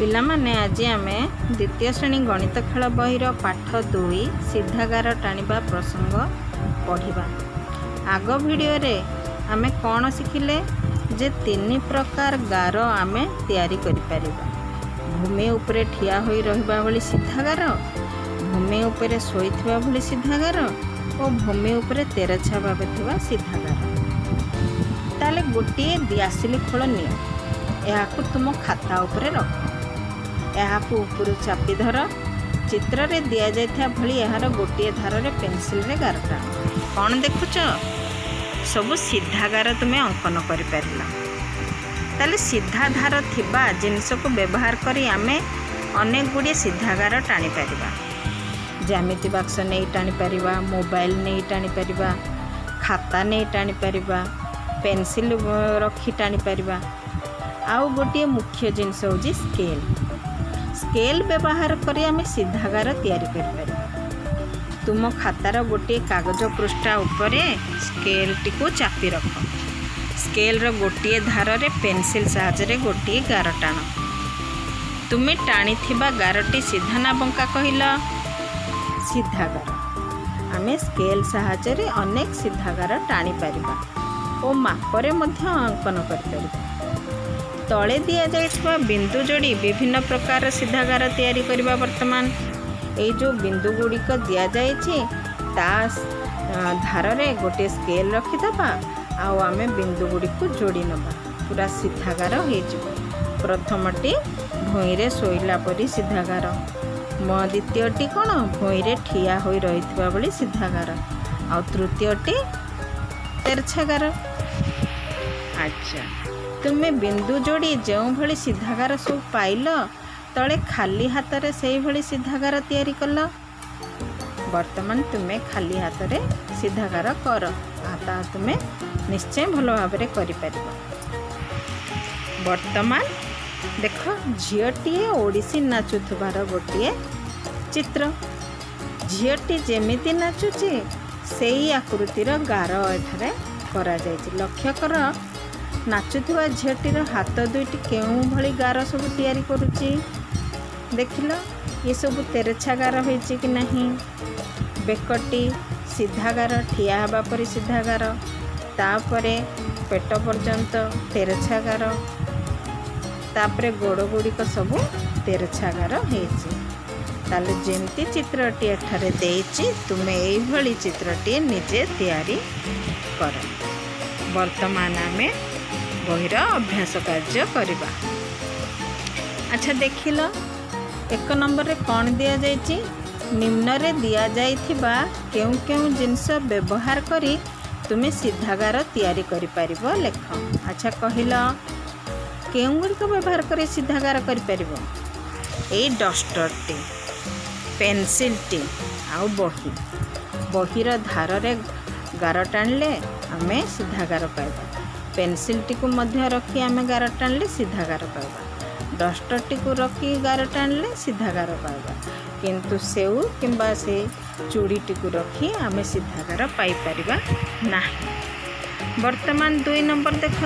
ପିଲାମାନେ, ଆଜି ଆମେ ଦ୍ୱିତୀୟ ଶ୍ରେଣୀ ଗଣିତ ଖେଳ ବହିର ପାଠ 2, ସିଧା ଗାର ଟାଣିବା ପ୍ରସଙ୍ଗ ପଢ଼ିବା। ଆଗ ଭିଡ଼ିଓରେ ଆମେ କ'ଣ ଶିଖିଲେ ଯେ ତିନି ପ୍ରକାର ଗାର ଆମେ ତିଆରି କରିପାରିବା: ଭୂମି ଉପରେ ଠିଆ ହୋଇ ରହିବା ଭଳି ସିଧା ଗାର, ଭୂମି ଉପରେ ଶୋଇଥିବା ଭଳି ସିଧା ଗାର ଓ ଭୂମି ଉପରେ ତେରଛା ଭାବେ ଥିବା ସିଧା ଗାର। ତାହେଲେ ଗୋଟିଏ ଦିଆସିଲି ଖୋଳ ନିଅ। ଏହାକୁ ତୁମ ଖାତା ଉପରେ ରଖ। ଏହାକୁ ଉପରୁ ଚାପି ଧର। ଚିତ୍ରରେ ଦିଆଯାଇଥିବା ଭଳି ଏହାର ଗୋଟିଏ ଧାରରେ ପେନସିଲରେ ଗାର ଟାଣ। କ'ଣ ଦେଖୁଛ? ସବୁ ସିଧା ଗାର ତୁମେ ଅଙ୍କନ କରିପାରିଲ। ତାହେଲେ ସିଧା ଧାର ଥିବା ଜିନିଷକୁ ବ୍ୟବହାର କରି ଆମେ ଅନେକ ଗୁଡ଼ିଏ ସିଧା ଗାର ଟାଣିପାରିବା। ଜ୍ୟାମିତି ବାକ୍ସ ନେଇ ଟାଣିପାରିବା, ମୋବାଇଲ ନେଇ ଟାଣିପାରିବା, ଖାତା ନେଇ ଟାଣିପାରିବା, ପେନସିଲ ରଖି ଟାଣିପାରିବା। ଆଉ ଗୋଟିଏ ମୁଖ୍ୟ ଜିନିଷ ହେଉଛି ସ୍କେଲ୍। ସ୍କେଲ୍ ବ୍ୟବହାର କରି ଆମେ ସିଧା ଗାର ତିଆରି କରିପାରିବା। ତୁମ ଖାତାର ଗୋଟିଏ କାଗଜ ପୃଷ୍ଠା ଉପରେ ସ୍କେଲ୍ଟିକୁ ଚାପି ରଖ। ସ୍କେଲ୍ର ଗୋଟିଏ ଧାରରେ ପେନସିଲ୍ ସାହାଯ୍ୟରେ ଗୋଟିଏ ଗାର ଟାଣ। ତୁମେ ଟାଣିଥିବା ଗାରଟି ସିଧା ନା ବଙ୍କା କହିଲ? ସିଧା ଗାର। ଆମେ ସ୍କେଲ୍ ସାହାଯ୍ୟରେ ଅନେକ ସିଧା ଗାର ଟାଣିପାରିବା ଓ ମାପରେ ମଧ୍ୟ ଅଙ୍କନ କରିପାରିବା। ତଳେ ଦିଆଯାଇଥିବା ବିନ୍ଦୁ ଯୋଡ଼ି ବିଭିନ୍ନ ପ୍ରକାର ସିଧା ଗାର ତିଆରି କରିବା। ବର୍ତ୍ତମାନ ଏଇ ଯେଉଁ ବିନ୍ଦୁ ଗୁଡ଼ିକ ଦିଆଯାଇଛି, ତା ଧାରରେ ଗୋଟିଏ ସ୍କେଲ୍ ରଖିଦେବା ଆଉ ଆମେ ବିନ୍ଦୁ ଗୁଡ଼ିକୁ ଯୋଡ଼ି ନେବା, ପୁରା ସିଧା ଗାର ହେଇଯିବ। ପ୍ରଥମଟି ଭୂଇଁରେ ଶୋଇଲା ପରି ସିଧା ଗାର। ଦ୍ୱିତୀୟଟି କ'ଣ? ଭୂଇଁରେ ଠିଆ ହୋଇ ରହିଥିବା ଭଳି ସିଧା ଗାର। ଆଉ ତୃତୀୟଟି ତେରଛା ଗାର। ଆଚ୍ଛା, ତୁମେ ବିନ୍ଦୁ ଯୋଡ଼ି ଯେଉଁଭଳି ସିଧା ଗାର ସବୁ ପାଇଲ, ତଳେ ଖାଲି ହାତରେ ସେଇଭଳି ସିଧା ଗାର ତିଆରି କଲ। ବର୍ତ୍ତମାନ ତୁମେ ଖାଲି ହାତରେ ସିଧା ଗାର କର ଆଉ ତାହା ତୁମେ ନିଶ୍ଚୟ ଭଲ ଭାବରେ କରିପାରିବ। ବର୍ତ୍ତମାନ ଦେଖ, ଝିଅଟିଏ ଓଡ଼ିଶୀ ନାଚୁଥିବାର ଗୋଟିଏ ଚିତ୍ର। ଝିଅଟି ଯେମିତି ନାଚୁଛି, ସେଇ ଆକୃତିର ଗାର ଏଠାରେ କରାଯାଇଛି। ଲକ୍ଷ୍ୟ କର, ନାଚୁଥିବା ଝିଅଟିର ହାତ ଦୁଇଟି କେଉଁ ଭଳି ଗାର ସବୁ ତିଆରି କରୁଛି। ଦେଖିଲ, ଏସବୁ ତେରଛା ଗାର ହୋଇଛି କି ନାହିଁ? ବେକଟି ସିଧା ଗାର, ଠିଆ ହେବା ପରି ସିଧା ଗାର, ତାପରେ ପେଟ ପର୍ଯ୍ୟନ୍ତ ତେରଛା ଗାର, ତାପରେ ଗୋଡ଼ ଗୁଡ଼ିକ ସବୁ ତେରଛା ଗାର ହେଇଛି। ତାହେଲେ ଯେମିତି ଚିତ୍ରଟି ଏଠାରେ ଦେଇଛି, ତୁମେ ଏଇଭଳି ଚିତ୍ରଟିଏ ନିଜେ ତିଆରି କର। ବର୍ତ୍ତମାନ ଆମେ ବହିର ଅଭ୍ୟାସ କାର୍ଯ୍ୟ କରିବା। ଆଚ୍ଛା, ଦେଖିଲ, 1 ନମ୍ବରରେ କ'ଣ ଦିଆଯାଇଛି? ନିମ୍ନରେ ଦିଆଯାଇଥିବା କେଉଁ କେଉଁ ଜିନିଷ ବ୍ୟବହାର କରି ତୁମେ ସିଧା ଗାର ତିଆରି କରିପାରିବ, ଲେଖ। ଆଚ୍ଛା, କହିଲ, କେଉଁ ଗୁଡ଼ିକ ବ୍ୟବହାର କରି ସିଧା ଗାର କରିପାରିବ? ଏଇ ଡଷ୍ଟରଟି, ପେନସିଲଟି ଆଉ ବହି। ବହିର ଧାରରେ ଗାର ଟାଣିଲେ ଆମେ ସିଧା ଗାର ପାଇବା। ପେନସିଲଟିକୁ ମଧ୍ୟ ରଖି ଆମେ ଗାର ଟାଣିଲେ ସିଧା ଗାର ପାଇବା। ଡଷ୍ଟରଟିକୁ ରଖି ଗାର ଟାଣିଲେ ସିଧା ଗାର ପାଇବା। କିନ୍ତୁ ସେଉ କିମ୍ବା ସେ ଚୁଡ଼ିଟିକୁ ରଖି ଆମେ ସିଧା ଗାର ପାଇପାରିବା ନାହିଁ। ବର୍ତ୍ତମାନ 2 ନମ୍ବର ଦେଖ।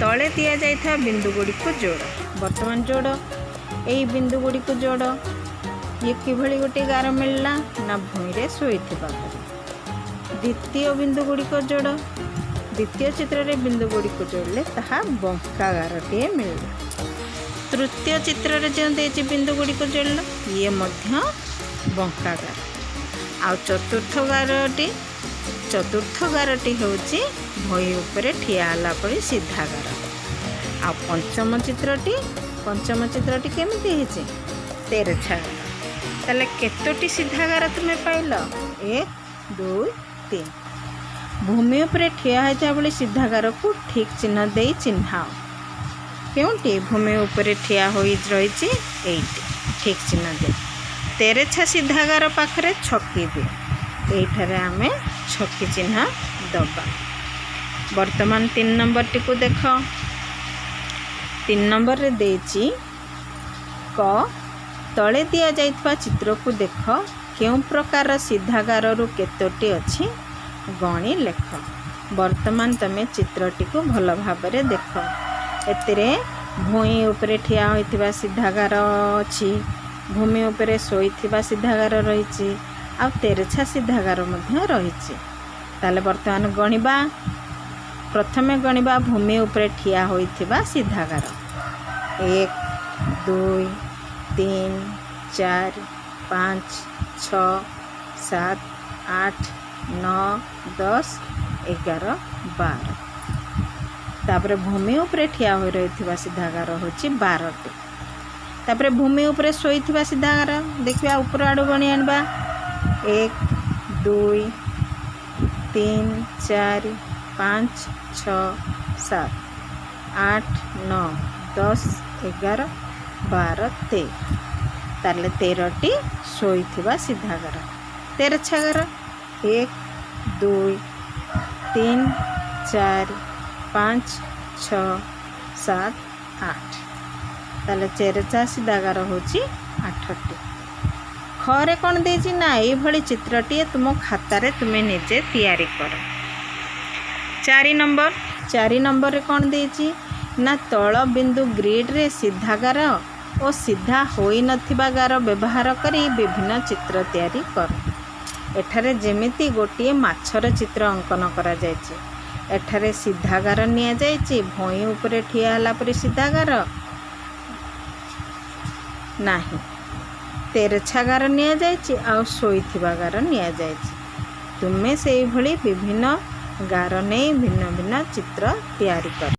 ତଳେ ଦିଆଯାଇଥିବା ବିନ୍ଦୁ ଗୁଡ଼ିକୁ ଯୋଡ଼। ବର୍ତ୍ତମାନ ଯୋଡ଼, ଏଇ ବିନ୍ଦୁ ଗୁଡ଼ିକୁ ଯୋଡ଼। ଇଏ କିଭଳି ଗୋଟିଏ ଗାର ମିଳିଲା ନା ଭୂଇଁରେ ଶୋଇଥିବା ପରି। ଦ୍ୱିତୀୟ ବିନ୍ଦୁ ଗୁଡ଼ିକ ଯୋଡ଼। ଦ୍ୱିତୀୟ ଚିତ୍ରରେ ବିନ୍ଦୁ ଗୁଡ଼ିକୁ ଯୋଡ଼ିଲେ ତାହା ବଙ୍କା ଗାରଟିଏ ମିଳିଲା। ତୃତୀୟ ଚିତ୍ରରେ ଯେଉଁ ଦେଇଛି, ବିନ୍ଦୁ ଗୁଡ଼ିକୁ ଯୋଡ଼ିଲ, ଇଏ ମଧ୍ୟ ବଙ୍କା ଗାର। ଆଉ ଚତୁର୍ଥ ଗାରଟି ହେଉଛି ଭୂଇଁ ଉପରେ ଠିଆ ହେଲା ପରି ସିଧା ଗାର। ଆଉ ପଞ୍ଚମ ଚିତ୍ରଟି କେମିତି ହେଇଛି? ତେରଛା ଗାର। ତାହେଲେ କେତୋଟି ସିଧା ଗାର ତୁମେ ପାଇଲ? 1, 2, 3। ଭୂମି ଉପରେ ଠିଆ ହେଇଥିବା ଭଳି ସିଧା ଗାରକୁ ଠିକ୍ ଚିହ୍ନ ଦେଇ ଚିହ୍ନାଅ। କେଉଁଟି ଭୂମି ଉପରେ ଠିଆ ହୋଇ ରହିଛି? ଏଇଟି। ଠିକ୍ ଚିହ୍ନ ଦିଅ। ତେରେଛା ସିଧା ଗାର ପାଖରେ ଛକି ଦିଅ। ଏଇଠାରେ ଆମେ ଛକି ଚିହ୍ନ ଦେବା। ବର୍ତ୍ତମାନ 3 ନମ୍ବରଟିକୁ ଦେଖ। 3 ନମ୍ବରରେ ଦେଇଛି କ, ତଳେ ଦିଆଯାଇଥିବା ଚିତ୍ରକୁ ଦେଖ, କେଉଁ ପ୍ରକାର ସିଧା ଗାରରୁ କେତୋଟି ଅଛି ଗଣି ଲେଖ। ବର୍ତ୍ତମାନ ତୁମେ ଚିତ୍ରଟିକୁ ଭଲ ଭାବରେ ଦେଖ। ଏଥିରେ ଭୂଇଁ ଉପରେ ଠିଆ ହୋଇଥିବା ସିଧା ଗାର ଅଛି, ଭୂମି ଉପରେ ଶୋଇଥିବା ସିଧା ଗାର ରହିଛି ଆଉ ତେରଛା ସିଧା ଗାର ମଧ୍ୟ ରହିଛି। ତାହେଲେ ବର୍ତ୍ତମାନ ଗଣିବା। ପ୍ରଥମେ ଗଣିବା ଭୂମି ଉପରେ ଠିଆ ହୋଇଥିବା ସିଧା ଗାର। ଏକ, ଦୁଇ, ତିନି, ଚାରି, ପାଞ୍ଚ, ଛଅ, ସାତ, ଆଠ, ନଅ, 10, 11, 12। ତାପରେ ଭୂମି ଉପରେ ଠିଆ ହୋଇ ରହିଥିବା ସିଧା ଗାର ହେଉଛି 12ଟି। ତାପରେ ଭୂମି ଉପରେ ଶୋଇଥିବା ସିଧା ଗାର ଦେଖିବା। ଉପର ଆଡ଼ୁ ଗଣି ଆଣିବା। ଏକ, ଦୁଇ, ତିନି, ଚାରି, ପାଞ୍ଚ, ଛଅ, ସାତ, ଆଠ, ନଅ, 10, 11, 12, 13। ତାହେଲେ 13ଟି ଶୋଇଥିବା ସିଧା ଗାର। ତେରଛା ଗାର: ଏକ, ଦୁଇ, ତିନି, ଚାରି, ପାଞ୍ଚ, ଛଅ, ସାତ, ଆଠ। ତାହେଲେ ତେରଛା ସିଧା ଗାର ହେଉଛି ଆଠଟି। ଖରେ କ'ଣ ଦେଇଛି ନା, ଏଇଭଳି ଚିତ୍ରଟିଏ ତୁମ ଖାତାରେ ତୁମେ ନିଜେ ତିଆରି କର। ଚାରି ନମ୍ବର। ଚାରି ନମ୍ବରରେ କ'ଣ ଦେଇଛି ନା, ତଳ ବିନ୍ଦୁ ଗ୍ରିଡ଼ରେ ସିଧା ଗାର ଓ ସିଧା ହୋଇନଥିବା ଗାର ବ୍ୟବହାର କରି ବିଭିନ୍ନ ଚିତ୍ର ତିଆରି କର। ଏଠାରେ ଯେମିତି ଗୋଟିଏ ମାଛର ଚିତ୍ର ଅଙ୍କନ କରାଯାଇଛି। ଏଠାରେ ସିଧା ଗାର ନିଆଯାଇଛି, ଭୂଇଁ ଉପରେ ଠିଆ ହେଲା ପରି ସିଧା ଗାର ନାହିଁ, ତେରଛା ଗାର ନିଆଯାଇଛି ଆଉ ଶୋଇଥିବା ଗାର ନିଆଯାଇଛି। ତୁମେ ସେଇଭଳି ବିଭିନ୍ନ ଗାର ନେଇ ଭିନ୍ନ ଭିନ୍ନ ଚିତ୍ର ତିଆରି କର।